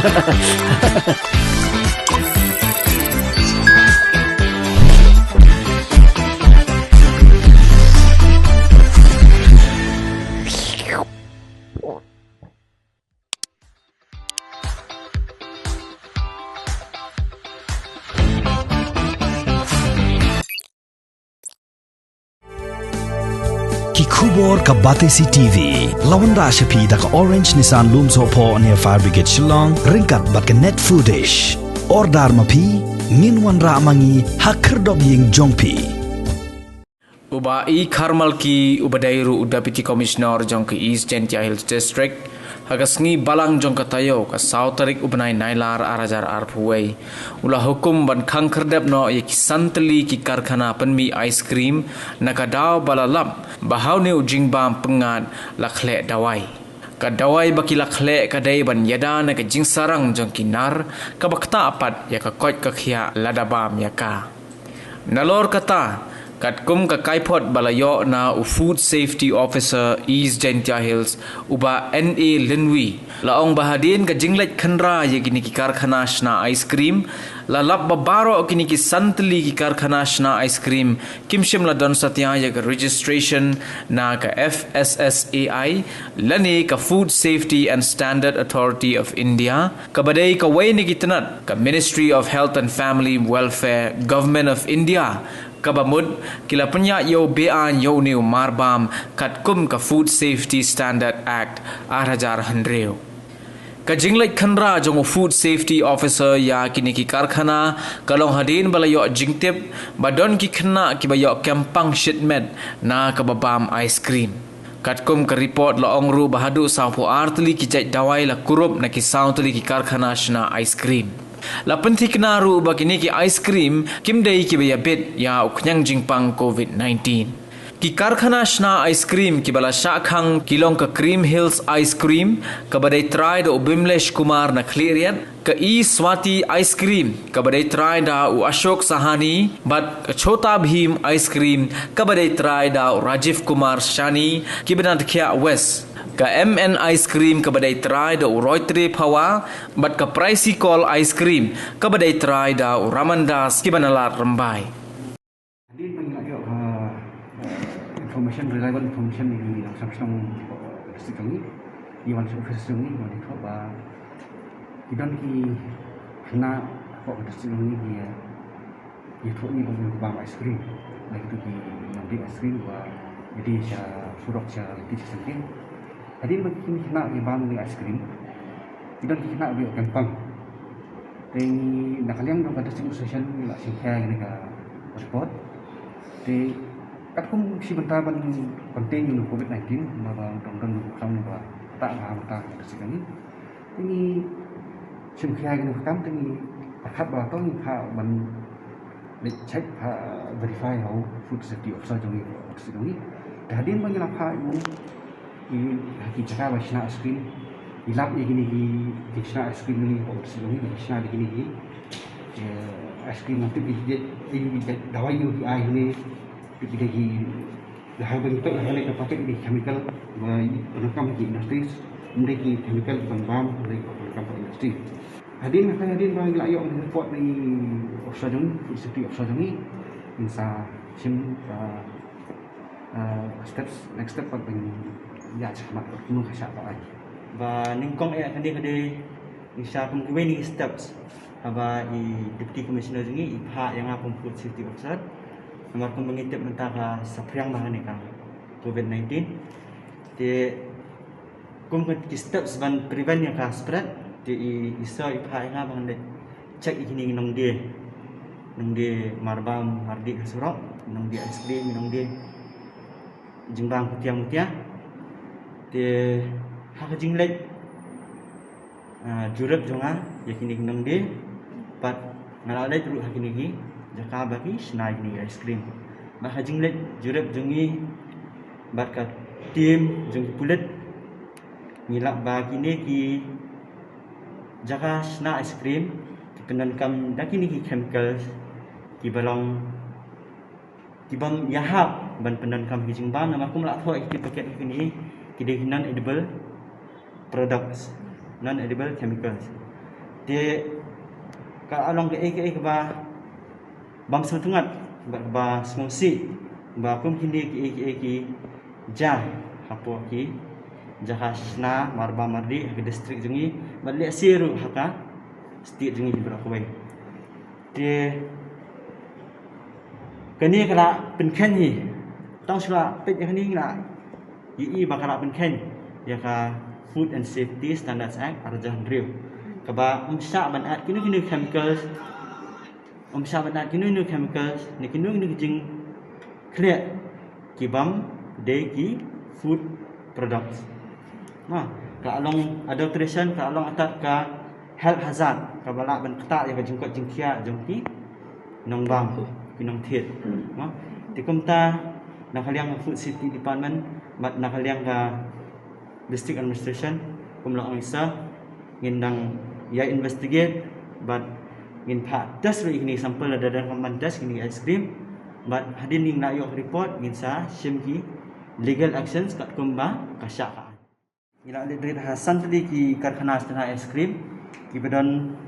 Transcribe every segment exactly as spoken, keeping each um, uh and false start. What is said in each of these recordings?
Ki khubor ka Batesi T V. La wanrah sha phi da ka Orange Nissan Lumsohphoh near Fire Brigade Shillong, ryngkat bad ka Net Foodish. Order ma phi, ngin wanrah ma ngi ha khyrdop ïing jong phi. U Bah E Kharmalki, uba dei ruh u Deputy Commissioner jong ka East Jaintia Hills District, ha ka sngi Balang jong ka taïew, ka saw tarik u bnai Nailar ar hajar arphew wei, u la hukum ban khang khyrdep noh ïa ki san tylli ki karkhana pynmih ice cream, na ka daw ba la lap ba ha une u jingbam pyngngad la khleh dawai. Ka dawai ba ki la khleh ka dei ban ïada na ka jingsarang jong ki nar, kaba ktah pat ïa ka koit ka khiah lada bam ïa ka. Nalor kata, katkum ka kaiphod ba la ïoh na u Food Safety Officer East Jaintia Hills, u Bah N A Lynwi, la ong ba hadien ka jingleit khynra ïa kine ki karkhana shna ice cream, la lap ba baroh kine ki san tylli ki karkhana shna ice cream kim shym la don satia ïa ka registration na ka F S S A I lane ka Food Safety and Standard Authority of India, kaba dei kawei na ki tnat ka Ministry of Health and Family Welfare, Government of India, kaba mut ki la pynïaid ïa u beaiñ ïa une u marbam katkum ka Food Safety Standard Act ar hajar hynriew. Ka jingleit khynra jong u Food Safety Officer ïa kine ki karkhana ka long hadien ba la ïoh jingtip ba don ki khynnah kiba ïoh kem pang shitmet na kaba bam ice cream. Katkum ka report la ong ruh ba haduh sawphew ar tylli ki jait dawai la kurup na ki saw tylli ki karkhana shna ice cream. La pynthikna ruh ba kine ki ice cream kim dei kiba ïabit ïa u khñiang jingpang covid nineteen. Ki karkhana shna ice cream kiba la shah khang ki long ka Cream Hills Ice Cream, kaba dei trai da u Bimlesh Kumar na Khliehriat, ka E Swati Ice Cream, kaba dei trai da u Ashok Sahani, bad ka Chhota Bheem Ice Cream, kaba dei trai da u Rajiv Kumar Shani, kiba na Dkhiah West, ka M N Ice Cream, kaba dei trai da u Roytre Phawa, bad ka Pricey Call Ice Cream, kaba dei trai da u Raman Das, kiba na Lad Rymbai. Hadien ba ngi la ïoh, uh, information, reliable information na ki nongshong shnong, uh, district jong ngi, ngi wan sha office jong ngi, ngi wan ïathuh ba ki don ki khynnah hapoh ka district jong ngi ki, uh, ïathuh ngi ba ki bam ice cream. Lada kito ki nongdie ice cream ba ïadie sha surok, sha lynti sha syngkien. Hadien ba kine ki khynnah ki bam ïa ice cream, ki don ki khynnah ba ïoh kem pang. Te ngi na ka liang jong ka District Association ngi la shim khia ïa kane ka report. Te katkum shi bynta ban contain ïa u covid nineteen, namar ba don don u kham ba ktah ha bynta ka district jong ngi. Te ngi shim khia ïa kane ka kam, te ngi pyrkhat ba to ngi phah ban leit check, phah verify ha u Food Safety Officer jong ngi, Food Safety jong ngi. Te hadien ba ngi la phah ïa u, ïa ki jaka ba shna ice cream, ngi lap ïa kine ki, ki shna ice cream jong ngi, Food Safety jong ngi, ki shna ïa kine ki, eh, ice cream, nangta ki, ki, ki dawai ïa ki ai hangne, ki, ki, ki Lada haba ngi peit hangne ka packet, ki chemical ba pyndonkam ki industries, ym dei ki chemical ban bam, ym dei ki pyndonkam ki industry. Hadien, hadien ba ngi la ïoh report na i officer jong ngi, Food Safety Officer jong ngi, ngin sa shim ka, ah, steps, next step pat ban ïa shah mat kumno ka shah ba ai. Ba nyngkong eh kane ka dei ngi shah kum kiwei na ki steps. Haba i Deputy Commissioner jong ngi i phah ïa nga kum Food Safety Officer. Namar kumba ngi tip mynta ka saphriang bha kane ka covid nineteen. Te kum ki steps ban prevent ïa ka spread, te i, i sir i phah ïa nga ban leit check ïa kine ki nongdie. Nongdie marbam, mardih ha surok, nongdie ice cream, nongdie jingbam kutiang kutiang. Te ha ka jingleit, ah, jurip jong nga ïa kine ki nongdie, bad nga la leit ruh ha kine ki jaka ba ki shna ïa kine ki ice cream. Bad ha ka jingleit jurip jong ngi bad ka team jong ki pulit, ngi lap ba kine ki jaka shna ice cream ki pyndonkam da kine ki chemicals kiba long ki bym ïahap ban pyndonkam ki jingbam, namar kum la thoh ïa ki packet kine ki dei ki non edible products, non edible chemicals. Te ka long kaei kaei kaba bym sngewtynnat bad kaba sngewsih ba kum kine kiei kiei ki jia hapoh ki jaka shna marba mardi ha ka district jong ngi bad lehse ruh ha ka state jong ngi baroh kawei. Te kane ka la pynkheiñ hi, tang shu la peit ïa kane ngi la ïohi ba ka la pynkheiñ ïa ka Food and Safety Standards Act ar hajar hynriew, kaba ym shah ban add kino kino chemicals, ym shah ban add kino kino chemicals ne kino kino ki jingkhleh ki bym dei ki food products. Ka long adulteration, ka long atat ka health hazard kaba lah ban ktah ïa ka jingkoit jingkhiah jong ki nongbam, ki nongthied. Te kumta na ka liang ka Food Safety Department bad na ka liang ka District Administration, kum la ong i sir, ngin dang ïa investigate bad ngin phah test ruh ïa kine ki sample lada don ka ban test kine ki ice cream bad hadien ngin la ïoh report ngin sa shim ki legal actions katkum ba ka shah ka aiñ. Ngi la leit rit ha san tylli ki karkhana shna ice cream kiba don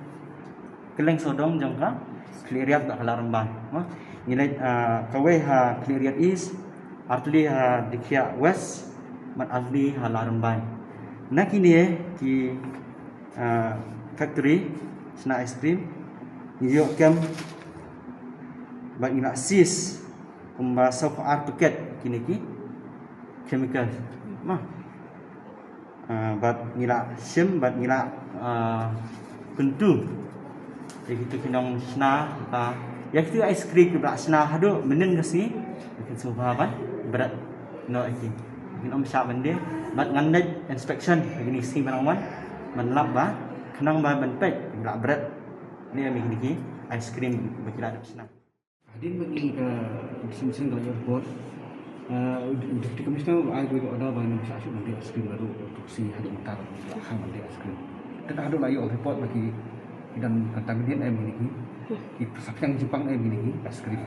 kylleng sawdong jong ka Khliehriat bad ka Ladrymbai. Ngi leit kawei ha Khliehriat East, ar tylli ha Diekhiah West bad ar tylli ha Ladrymbai. Na kine ki factory shna ice cream ngi ïoh kem bad ngi la seize kumba saw phew ar packet kine ki chemical. Bad ngi la shim bad ngi la kyntu ïa kitu ki nongshna, ïa kitu ice cream kiba la shna haduh mynnin ka sngi kin sngewbha ban bret noh ïa ki. Kin ym shah ban die bad ngan leit inspection ïa kine ki sngi ba nang wan ban lap ba khnang ba ban peit kiba la bret ne ïa kine ki ice cream ba ki la dep shna. Hadien ba ngi ka District Commissioner ka la ïoh report, Deputy Commissioner u la ai kawei ka order ba ngin sa shu ban die ice cream naduh u Tuksi haduh mynta la kham ban die ice cream. Te ka haduh la ïoh report ba ki don contaminate em kine ki, ki sa pynjah jingpang em kine ki ice cream.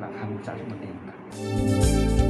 La kham sa shu ban die mynta.